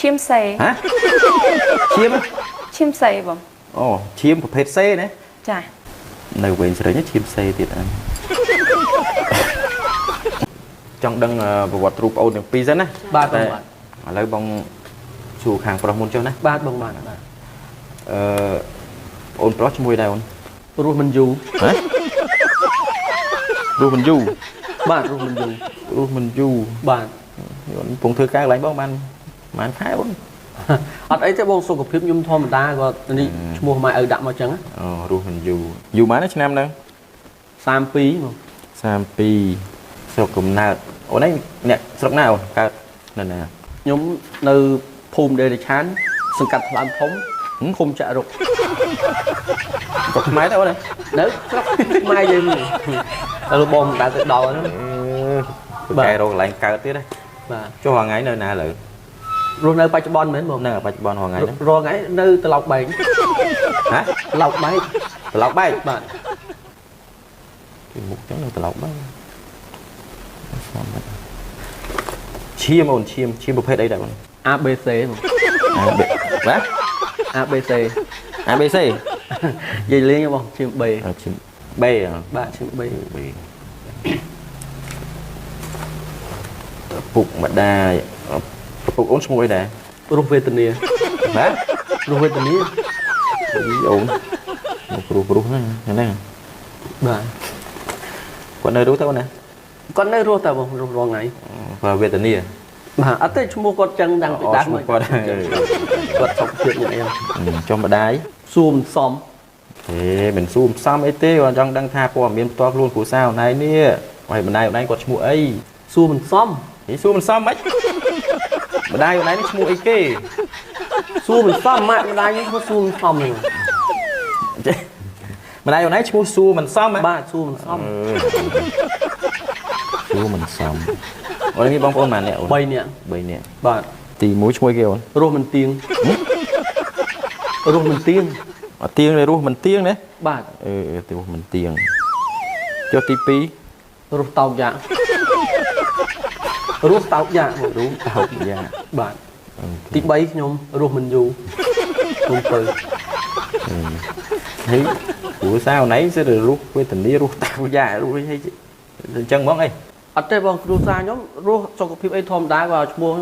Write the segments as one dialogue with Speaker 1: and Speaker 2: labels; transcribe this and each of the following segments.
Speaker 1: ឈាមសេ
Speaker 2: ហ៎ឈាម
Speaker 1: ឈាមសេបង
Speaker 2: អូឈាមប្រភេទសេណា
Speaker 1: ចា
Speaker 2: នៅវែងស្រីឈាមសេទៀតអញចង់ដឹងប្រវត្តិរូបប្អូនទាំងពីរសិនណា
Speaker 3: បាទបងបាទ
Speaker 2: ឥឡូវបងសួរខាងប្រុសមុនចុះណា
Speaker 3: បាទបងបាទបាទ
Speaker 2: អឺប្អូនប្រុសឈ្មោះអីដែរអូន
Speaker 3: រស់មិនយូរ
Speaker 2: ហ៎រស់មិនយូរ
Speaker 3: បាទរស់មិនយូរ
Speaker 2: រស់មិនយូរ
Speaker 3: បាទ
Speaker 2: អូនកំពុងធ្វើការកន្លែងបងបានប្រហែលខែអូន
Speaker 3: អត់អីទេបងសុខភាពខ្ញុំធម្មតាគាត់នេះឈ្មោះម៉ែឪដាក់មកចឹង
Speaker 2: អូរស់មិនយូរយូរម៉ានឆ្នាំហ្នឹង
Speaker 3: 32បង
Speaker 2: 32ស្រុកកំណើតអូនឯងអ្នកស្រុកណាអូនកើតនៅណា
Speaker 3: ខ្ញុំនៅភូមិដេរឆានសង្កាត់ថ្លើមធំឃុំចាក់រុក
Speaker 2: ស្រុកខ្មែរទេអូនឯង
Speaker 3: នៅស្រុកខ្មែរយើងតែលោកបងមិនដែលទៅដល់ហ្នឹង
Speaker 2: បាទកែរកកន្លែងកើតទៀតណា
Speaker 3: បាទ
Speaker 2: ចុះថ្ងៃនៅណាឥឡូវ
Speaker 3: រស់នៅបច្ចុប្បន្នមែនបង
Speaker 2: នៅបច្ចុប្បន្នថ្ងៃហ្នឹង
Speaker 3: រាល់ថ្ងៃនៅត្រឡោកបែក
Speaker 2: ហ៎
Speaker 3: ត្រឡោកបែក
Speaker 2: ត្រឡោកបែក
Speaker 3: បាទ
Speaker 2: ពីមុខចឹងនៅត្រឡោកបែកស្មានឈាមអូនឈាមឈាមប្រភេទអីដែរអូន
Speaker 3: ABC បង
Speaker 2: អាបេបាទ
Speaker 3: ABC
Speaker 2: ABC
Speaker 3: និយាយលេងបងឈាម B
Speaker 2: ឈាម B
Speaker 3: បាទឈាម B
Speaker 2: B ពុកម្ដាយឪពុកអូនឈ្មោះអីដែរ
Speaker 3: រស់វេទនា
Speaker 2: បាទ
Speaker 3: រស់វេទនា
Speaker 2: អូនមកព្រោះព្រោះហ្នឹងហ្នឹង
Speaker 3: បាទ
Speaker 2: គាត់នៅរស់ទៅអូនណា
Speaker 3: គាត់នៅរស់តើបងរស់រាល់ថ្ងៃ
Speaker 2: គាត់វេទនា
Speaker 3: បាទអត់ទេឈ្មោះគាត់ចឹងតាំងពីដើម
Speaker 2: ឈ្មោះគាត់
Speaker 3: គាត់សុខភាពយ៉ាងអី
Speaker 2: ចុះម្ដាយ
Speaker 3: សួមសំ
Speaker 2: ហេមិនសួរមិនសមអីទេគាត់ចង់ដឹងថាព័ត៌មានផ្ទាល់ខ្លួនគ្រួសារអូនឯងនេះហើយម្ដាយអូនឯងគាត់ឈ្មោះអី
Speaker 3: សួរមិនសម
Speaker 2: ហីសួរមិនសមម៉េចម្ដាយអូនឯងនេះឈ្មោះអីគេ
Speaker 3: សួរមិនសមម៉ាក់ម្ដាយខ្ញុំឈ្មោះសួរមិនសមហ្នឹង
Speaker 2: ម្ដាយអូនឯងឈ្មោះសួរមិនសមហ៎
Speaker 3: បាទសួរមិនសម
Speaker 2: សួរមិនសមអូនមានបងប្អូនប៉ុន្មាននាក់អូន
Speaker 3: 3នាក់
Speaker 2: 3នាក់
Speaker 3: បាទ
Speaker 2: ទី1ឈ្មោះគេអូន
Speaker 3: រស់មិនទៀងរស់មិនទៀង
Speaker 2: អត់ទៀងទេរស់មិនទៀងណា
Speaker 3: បាទ
Speaker 2: អឺទីរស់មិនទៀងចុះទី2
Speaker 3: រស់តោកយ៉ារស់តោកយ៉ាបង
Speaker 2: រស់តោកយ៉ា
Speaker 3: បាទទី3ខ្ញុំរស់មិនយូរខ្ញុំពៅ
Speaker 2: ហើយគ្រួសារអូនឯងសិតតែរស់វេទនារស់តោកយ៉ារស់អីអញ្ចឹងហ្មងអី
Speaker 3: អត់ទេបងគ្រួសារខ្ញុំរស់សុខភាពអីធម្មតាគាត់ឈ្មោះ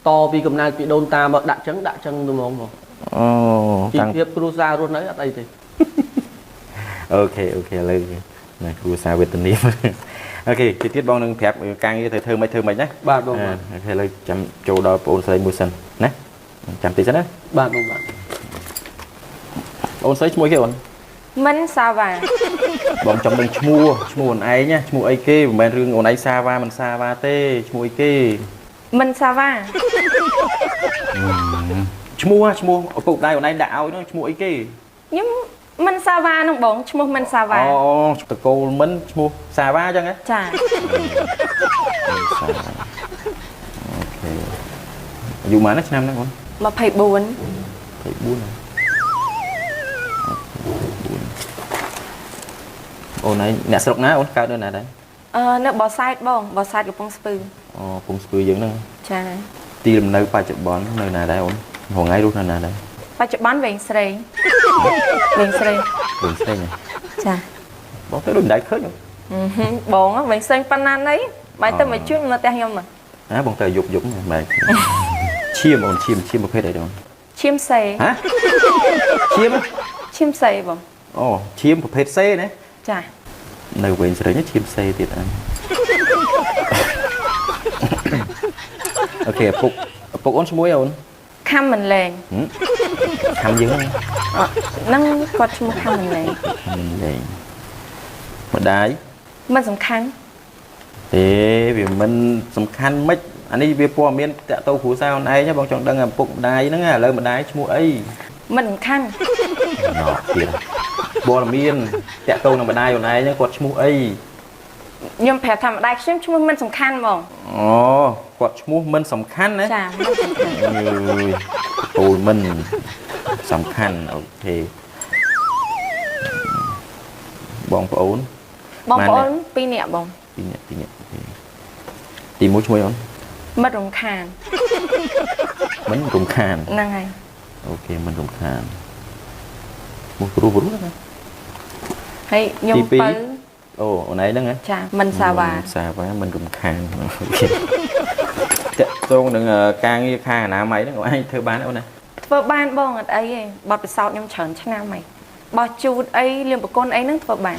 Speaker 3: តពីកំណើតពីដូនតាមកដាក់ចឹងដាក់ចឹងទៅហ្មងបង
Speaker 2: អូ
Speaker 3: ជី
Speaker 2: តាំង
Speaker 3: វភាពគ្រួសាររស់នៅអត់អីទេ
Speaker 2: OK OK ឥឡូវណាគ្រួសារវេទនា OK ទីទៀតបងនឹងប្រាប់ការងារត្រូវធ្វើម៉េចធ្វើម៉េចណា
Speaker 3: បាទបងបាទ
Speaker 2: OK ឥឡូវចាំចូលដល់បងអូនស្រីមួយសិនណាចាំតិចសិនណា
Speaker 3: បាទបងបាទ
Speaker 2: បងអូនស្រីឈ្មោះគេអូន
Speaker 1: មិនសាវ៉ា
Speaker 2: បងចង់ដឹងឈ្មោះឈ្មោះអូនឯងណាឈ្មោះអីគេមិនមែនរឿងអូនឯងសាវ៉ាមិនសាវ៉ាទេឈ្មោះអីគេ
Speaker 1: មិនសាវ៉ា
Speaker 2: ឈ្មោះឈ្មោះឪពុកម្ដាយអូនឯងដាក់ឲ្យនោះឈ្មោះអីគេ
Speaker 1: ខ្ញុំមិនសាវ៉ាហ្នឹងបងឈ្មោះមិនសាវ៉ា
Speaker 2: អូតកូលមិនឈ្មោះសាវ៉ាអញ្ចឹងហ៎
Speaker 1: ចា
Speaker 2: OK អាយុប៉ុន្មានឆ្នាំហ្នឹងអូន
Speaker 1: 24
Speaker 2: 24ហ៎អូនឯងអ្នកស្រុកណាអូនកើតនៅណាដែរ
Speaker 1: អឺនៅបសែតបងបសែតកំពង់ស្ពឺ
Speaker 2: អូកំពង់ស្ពឺយើងហ្នឹង
Speaker 1: ចា
Speaker 2: ទីលំនៅបច្ចុប្បន្ននៅណាដែរអូនរងថ្ងៃរស់នៅណាដែរប
Speaker 1: ច្ចុប្បន្នវែងស្រេងវែងស្រេង
Speaker 2: វិញស្រីហ៎
Speaker 1: ចា
Speaker 2: បងទៅដូចមិនដែលឃើញអូន
Speaker 1: បងវែងស្រេងប៉ុណ្ណាណីបាយទៅមកជួបនៅផ្ទះខ្ញុំមក
Speaker 2: ណាបងទៅយប់យប់មែនឈាមអូនឈាមឈាមប្រភេទអីដែរអូន
Speaker 1: ឈាមសេ
Speaker 2: ហ៎ឈាម
Speaker 1: ឈាមសេបង
Speaker 2: អូឈាមប្រភេទសេណា
Speaker 1: ចា
Speaker 2: នៅវែងស្រីឈាមសេទៀតអញ OK ឪពុកឪពុកអូនឈ្មោះអីអូន
Speaker 1: ខំមិនលែង
Speaker 2: ខំយើងហ្នឹង
Speaker 1: អត់ហ្នឹងគាត់ឈ្មោះខំមិនលែង
Speaker 2: មិនលែងម្ដាយ
Speaker 1: មិនសំខាន់
Speaker 2: ទេវាមិនសំខាន់ម៉េចអានេះវាព័ត៌មានតាក់ទងគ្រួសារអូនឯងបងចង់ដឹងឪពុកម្ដាយហ្នឹងឥឡូវម្ដាយឈ្មោះអី
Speaker 1: មិនសំខាន់
Speaker 2: ណោទៀតព័ត៌មានតាក់ទងនឹងម្ដាយអូនឯងគាត់ឈ្មោះអី
Speaker 1: ខ្ញុំប្រាប់ថាម្ដាយខ្ញុំឈ្មោះមិនសំខាន់ហ្មង
Speaker 2: អូគាត់ឈ្មោះមិនសំខាន់ណា
Speaker 1: ចាមិនសំខាន់
Speaker 2: អើយតូលមិនសំខាន់ OK បងប្អូន
Speaker 1: បងប្អូន2នាក់បង
Speaker 2: ពីរនាក់ពីរនាក់ OK ទី1ឈ្មោះអូន
Speaker 1: មិត្តរំខាន
Speaker 2: មិនរំខាន
Speaker 1: ហ្នឹងហើយ
Speaker 2: OK មិនរំខានឈ្មោះគ្រូព្រោះណា
Speaker 1: ហើយខ្ញុំ
Speaker 2: ទីពីរ
Speaker 1: ពៅ
Speaker 2: អូអូនឯងហ្នឹងហ៎
Speaker 1: ចាមិនសាវ៉ា
Speaker 2: សាវ៉ាមិនរំខាន OK តាក់ទងនឹងការងារខាងអនាម័យហ្នឹងអូនឯងធ្វើបានទេអូនណា
Speaker 1: ធ្វើបានបងអត់អីទេបទពិសោធន៍ខ្ញុំច្រើនឆ្នាំហើយបោះជូតអីលៀមប្រគុណអីហ្នឹងធ្វើបាន